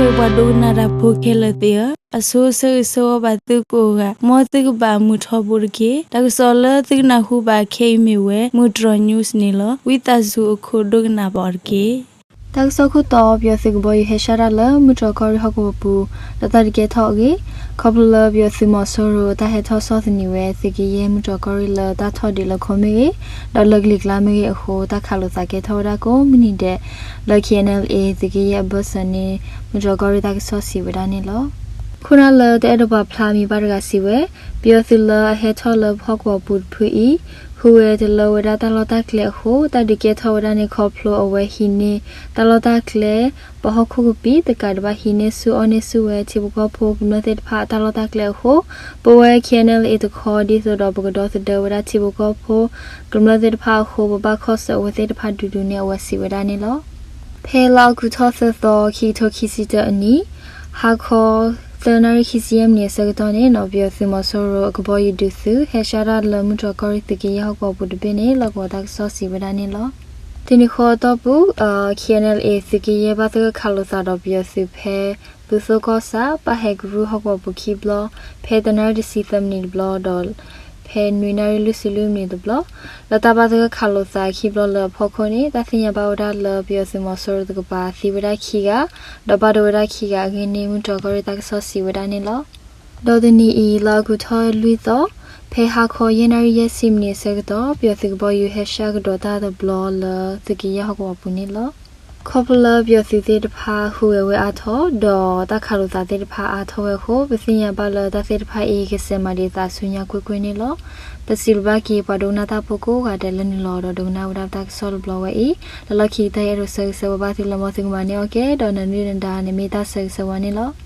ပှၤဒိကနၣ်တၢ်ဖိခဲလၢာ်သ့ၣ်ဧၢ, အဆိဆၢဂ့ၤဆၢဝါဘၣ်သုကိးဂၤ, မ်သုကဘၣ်မုာ်ထီဘိတက့ၢ်. တၢ်ကစီၣ်လၢသုကနၢ်ဟူဘၣ်ခဲအံၤမ့ၢ်ဝဲ မုၢ်တြီၤ news န့ၣ်လီၤ. ဝံသးစူၤအခိၣ်ဒိကနၣ်ဘၣ်အီၤတက့ၢ်. တၢ်ကစီၣ်ခိၣ်တီ ပယီၤသုးကဘီယူၤဟဲဆှၢတၢ်လၢမုၢ်တြီၤကီၢ်ရ့ၣ်ဟီၣ်ကဝီၤပူၤ ဒီးတၢ်ဒုးကဲထီၣ်အဂ့ၢ်, ခီဖျိလၢပယီၤသုးမီၤစိရိၤတၢ်ဟဲထီၣ်ဆီၣ်သနံးဝဲသုးကယဲၢ်မုၢ်တြီၤကီၢ်ရ့ၣ်လၢတၢ်ထီၣ်ဒုးလၢခိမ့ၢ်ဂ့ၤ, ဒီးလၢကလံၤကျါမ့ၢ်ဂ့ၤအဃိ တၢ်ခးလိာ်သးကဲထီၣ်ဝဲဒၣ်ကိးမုၢ်နံၤဒဲး လၢ K N L A သုးကယဲၢ်အဘၢၣ်စၢၤန့ၣ် မုၢ်တြီၤကီၢ်ရ့ၣ်တၢ်ကစီၣ်စံးဝဲဒၣ်န့ၣ်လီၤ. ခိၣ်နၢ်လၢတအဲၣ်ဒိးပာ်ဖျါမံၤဘၣ်တဂၤစံးဝဲ, ပယီၤသုးလၢအဟဲထီၣ်လၢပဟီၣ်ကဝီၤပူၤတဖုအံၤ ဟူးဂဲၤတလၢဝဲဒၣ်တၢ်လီၢ်တၢ်ကျဲအဃိ တၢ်ဒုးကဲထီၣ်ဝဲဒၣ်န့ၣ် ခီဖျိအဝဲဟံးန့ၢ်တၢ်လီၢ်တၢ်ကျဲ ပဟီၣ်ခိၣ်ကပံာ် သကးဒံးဘၣ်ဟံးန့ၢ်ဆူၣ်အီၣ်န့ၢ်ဆူၣ်ဝဲထံဖိကီၢ်ဖိကမျၢၢ်သ့ၣ်တဖၣ်အတၢ်လီၢ်တၢ်ကျဲအဃိ ပဝဲ K N L A တခီ ဒ်သိးဒီးပကဒီသဒၢဝဲဒၣ်ထံဖိကီၢ်ဖိကမျၢၢ်သ့ၣ်တဖၣ်အဃိ ပဘၣ်ခီၣ်ဆၢအဝဲသ့ၣ်တဖၣ်ဒူဒူန့ၣ် အဝဲစံးဝဲဒၣ်န့ၣ်လီၤ. ဖဲလါအီကူးထီၣ်သၢသီ ခံကထိခံဆံတၢအနံၤ ဟါခီ သၢနၣ်ရံၣ်ခံဆံယဲၢ်မံးနံးအဆၢကတီၢ်န့ၣ် ပယီၤသုးမီၤစိရိၤအကဘီယူၤဒုးသုး ဟဲဆှၢတၢ်လၢမုၢ်တြီၤကီၢ်ရ့ၣ်သုးကယဲၢ်ဟီၣ်ကဝီၤပူၤတဘ့ၣ်န့ၣ် လီၢ်ကဝီၤတၢ်ကစီၣ်စံးဝဲဒၣ်န့ၣ်လီၤ. တနံၤဃီအတီၢ်ပူၤ K N L A သုးကယဲၢ်ဘၣ်သဂၢၢ်ခးလိာ်သးဒီးပယီၤသုးဖဲ ပူသိကီၢ်ဆၣ် ပၢ်ဟဲကရူၢ်ဟီၣ်ကဝီၤပူၤခံဘျီ, ဖဲတနၣ်ရံၣ်တဆံသၢမံးနံးတဘျီ ဒီး ဖဲနွံနၣ်ရံၣ်လွံၢ်ဆံလွံၢ်မံးနံးတဘျီ, လၢတၢ်ဘၣ်သဂၢၢ်ခးလိာ်သးခံဘျီလၢအဖီခိၣ်န့ၣ် တၢ်သ့ၣ်ညါဘၣ်ဝဲဒၣ်လၢပယီၤသုးမီၤစိရိၤတကပၤသံဝဲဒၣ်ခံဂၤ, ဒီးဘၣ်ဒိဝဲဒၣ်ခံဂၤအဂ့ၢ်န့ၣ် မုၢ်တြီၤကီၢ်ရ့ၣ်တၢ်ကစီၣ်စံးဝဲဒၣ်န့ၣ်လီၤ. ဒီးတနံၤအံၤ လါအီကူးထီၣ်လွံၢ်သီ ဖဲဟါခီယဲၢ်နၣ်ရံၣ်ယဲၢ်ဆံမံးနံးအဆၢကတီၢ် ပယီၤသုးကဘီယူၤဟဲဆှၢကဒီးတၢ်တဘျီလၢသုးကယဲၢ်ဟီၣ်ကဝီၤပူၤန့ၣ်လီၤ. ခီဖျိလၢပယီၤသုးသ့ၣ်တဖၣ်ဟူးဂဲၤဝဲအါထီၣ် ဒီးတၢ်ခးလိာ်သးသ့ၣ်တဖၣ်အါထီၣ်ဝဲအဃိ ပသ့ၣ်ညါဘၣ်လၢတၢ်သ့ၣ်တဖၣ်အံၤ ကစဲးမၤဒံးသးဆူညါကွ့ၢ်ကွ့ၢ်န့ၣ်လီၤ. ပစံးဘျုးဘၣ်က့ၤပှၤဒိကနၣ်တၢ်ဖိကိးဂၤဒဲးလၢနုာ်လီၤဒီးဒိကနၣ်ဝဲဒၣ်ပတၢ်ကစီၣ်တဘျီဝဲအံၤ, လၢလီၢ်ခံကတၢၢ် ယအဲၣ်ဒိးဆၢဂ့ၤဆၢဝါဘၣ်သုလၢ မ်သုကမၤန့ၢ်အီၣ်ကဲ ဒီးနၤနုၢ်နဒါန့ၣ်မ့ၢ်တၢ်ဆၢဂ့ၤဆၢဝါန့ၣ်လီၤ.